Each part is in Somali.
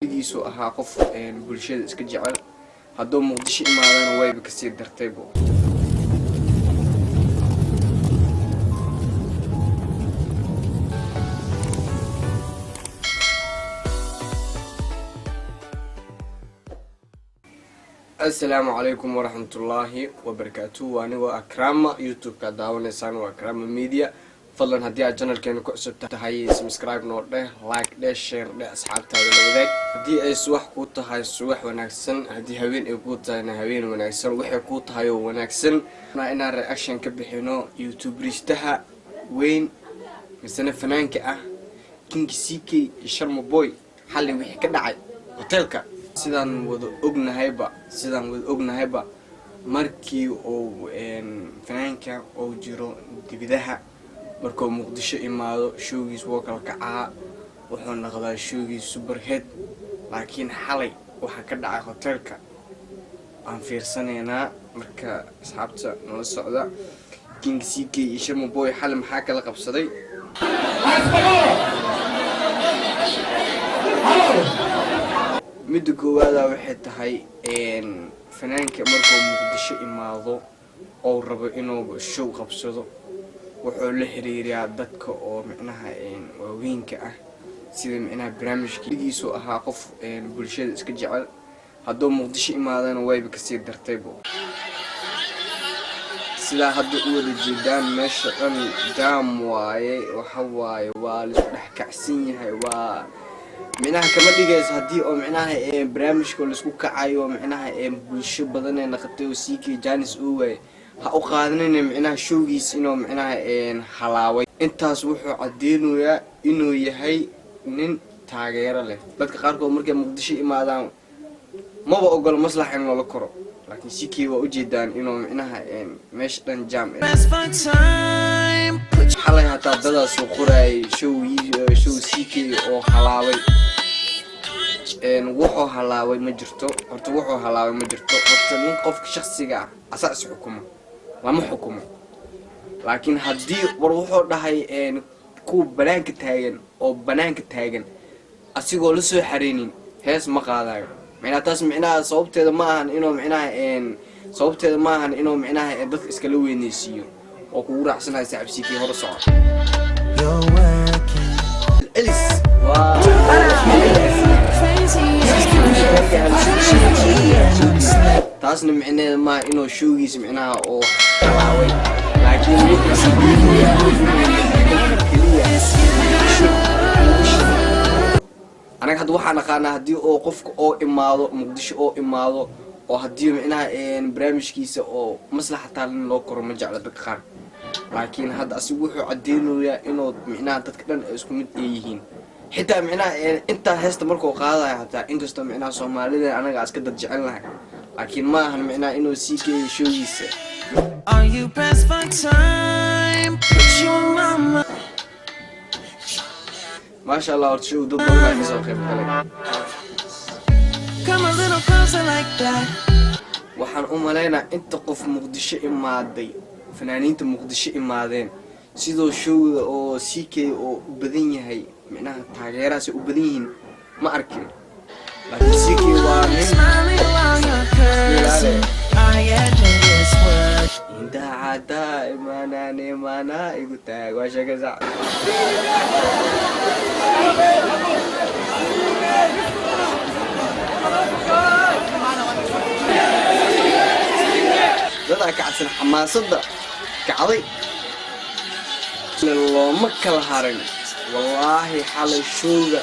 Weligiisu ahaa qof bulshada iska jecel. Hadduu Muqdisho imaadana wayba kasii dartaybo. Asalaamu calaykum waraxmatullaahi wabarakaatu. Waa anigoo Akrama, YouTube-ka daawanaysaan waa Akrama Media. Fadlan, haddii aad channelkeena ku cusub tahay, subscribe noo dheh, like dheh, share dheh, asxaabtaada la wadaag. Haddii ay subax kuu tahay, subax wanaagsan. Haddii haween ay kuu tahayna, haween wanaagsan. Waxay kuu tahay oo wanaagsan inaan reaction ka bixino YouTuberistaha weyn misena fanaanka ah, King CK iyo Sharma Boy, xalli wixii ka dhacay hoteelka. Sidaan wada ognahayba, markii uu fanaanka uu jiro dibidaha, markuu Muqdisho imaado, showgiis woo kala kacaa, wuxuu noqdaa showgiis superhead. Laakiin xalay waxaa ka dhacay hoteelka aan fiirsanaynaa. Marka asxaabta nala socda, King CK iyo Sharma Boy xalay maxaa kala qabsaday? Midda koowaada waxay tahay, fanaanka markuu Muqdisho imaado ou rabo inuu show qabsado, wuxuu la xiriiriyaa dadka oo micnaha waaweynka ah, sida micnaha barnaamijkiisu ahaa qof bulshada iska jecel. Hadduu Muqdisho imaadana wayba kasii dartaybo. Sidaa hadda u wada jeedaan, meesha dhan jaam waaye. Waxa waaye, waa laisku dhex kacsan yahay. Waa micnaha kama dhigayso haddii oo micnaha barnaamijka laisku kacayo, micnaha bulsho badanee naqatay oo CK chance uu waaye. Ha u qaadanina micnaha showgiis inuu micnaha halaaway. Intaas wuxuu cadeynayaa inuu yahay nin taageero leh. Dadka qaarkood markay Muqdisho imaadaan maba ogolo maslax in loola koro, laakiin CK waa ujeedaan inuu micnaha meesha dhan jam. Press for time. Put Xalay hataa dadaasuu qoraayay show CK oo halaabay. Wuxuu halaabay ma jirto horta, wuxuu halaabay ma jirto horta. Nin qofka shaksiga ah asaa is xukuma, lama xukumo. Laakiin haddii war wuxuu dhahay kuwa banaanka taagan oo banaanka taagan asigoo la soo xareynin hees ma qaadayo. Micnaha taas, micnaha sababteeda ma ahan inuu micnaha sababteeda ma ahan inuu micnaha dadka iskala weyneysiiyo. Oo kugu raacsanahay, saaxiib CK, hore soco. You're working. Celis waa Crazy. taasna micnaheeda maaha inuu showgiisa micnaha oo halaaway, laakiin wuxuu sameeyay keliya Muqdisho ugu shiday. Anaga hadda waxaan naqaanaa haddii oo qofka oo imaado Muqdisho oo imaado oo haddii micnaha barnaamijkiisa oo maslaxa taal in loo koro ma jecla dadka qaar. Laakiin hadda asigu wuxuu cadeynayaa inuu micnaha dadka dhan ay isku mid ay yihiin, xitaa micnaha intaa heesta markuu qaadayo hataa, inkastoo micnaha Soomaalida anaga iska dad jecel lahay, laakiin ma ahan micnaha inuu CK showgiisa. Are you pressed for time? Put you on my mind. Maasha Allah, horta show dad badan aa kasoo qayb galay. Come a little closer like that. Waxaan u malaynaa inta qof Muqdisho imaaday, fanaaniinta Muqdisho imaadeen, sidoo showga oo CK oo u badan yahay, micnaha taageerahaasay u badan yihiin ma arkin. Laakiin CK waa nin Smiling while you're cursing. I admit it's worth. Indhaha imaanaan imaanaa igu taag, waa sheekaysa. Dadaa kacsan, xamaasadda kacday, looma kala harin. Wallaahi xalay showga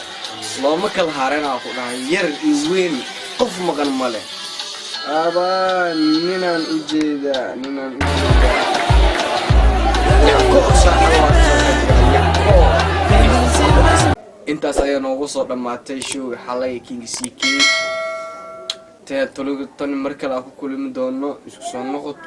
looma kala harin aa ku dhahay, yar iyo weyn, qof maqan ma leh. Abaa, ninaan u jeedaa, ninaan u jeedaa. Yacko saaxiib waa kasoo qayb Yacko. Intaas ayaa noogu soo dhammaatay showga xalay King CK. Tee toliga tan mar kale aan ku kulmi doono, isku soo noqod.